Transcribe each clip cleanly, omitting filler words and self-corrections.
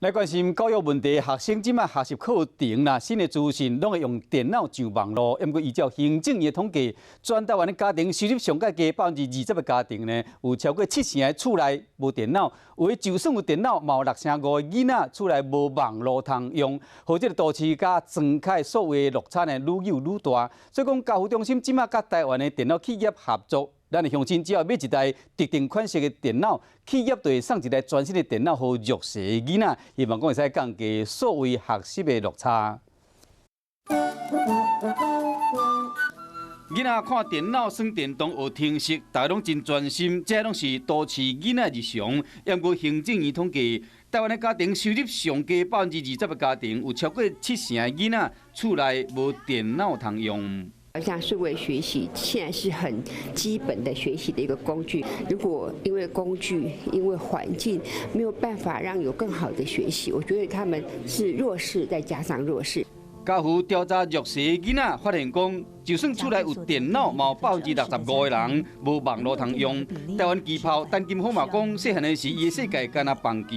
來關心教育問題，學生這擺學習課程啦，新的資訊攏會用電腦上網路。毋過依照行政院的統計，全台灣的家庭收入上較低20%的家庭呢，有超過七成的厝內無電腦，有的就算有電腦，嘛有六成五的囡仔厝內無網路通用，予這个都市佮莊跤數位落差呢，愈幼愈大。所以講，教育中心這擺佮台灣的電腦企業合作。咱的鄉親只要買一台特定款式的電腦，企業就會送一台全新的電腦予弱勢的囡仔，希望講會使降低數位學習的落差。囡仔看電腦、耍電動、學程式，大家攏真專心，這攏是都市囡仔日常。毋過行政院統計，台灣的家庭收入上低20%的家庭，有超過七成的囡仔厝內無電腦通用。像數位學習，現在是很基本的學習的一個工具。如果因為工具、因為環境沒有辦法讓有更好的學習，我覺得他們是弱勢，再加上弱勢。家父調查弱勢囡仔，發現講，就算厝內有電腦，嘛有65%的人無網路通用。台灣旗豹陳金鋒嘛講，細漢的時，伊的世界敢若棒球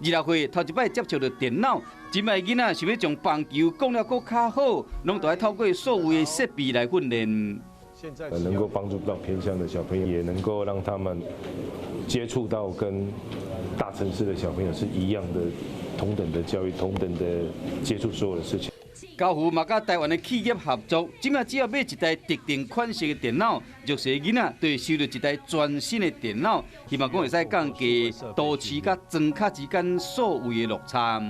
，26歲頭一擺接觸著電腦，這擺囡仔想欲將棒球講了閣較好，攏著愛透過數位的設備來訓練。能夠幫助到偏鄉的小朋友，也能夠讓他們接觸到跟大城市的小朋友是一樣的同等的教育，同等的接觸所有的事情。教父嘛佮台灣的企業合作，這擺只要買一台特定款式的電腦，弱勢囡仔就會收著一台全新的電腦，希望講會使降低都市佮莊跤之間數位的落差。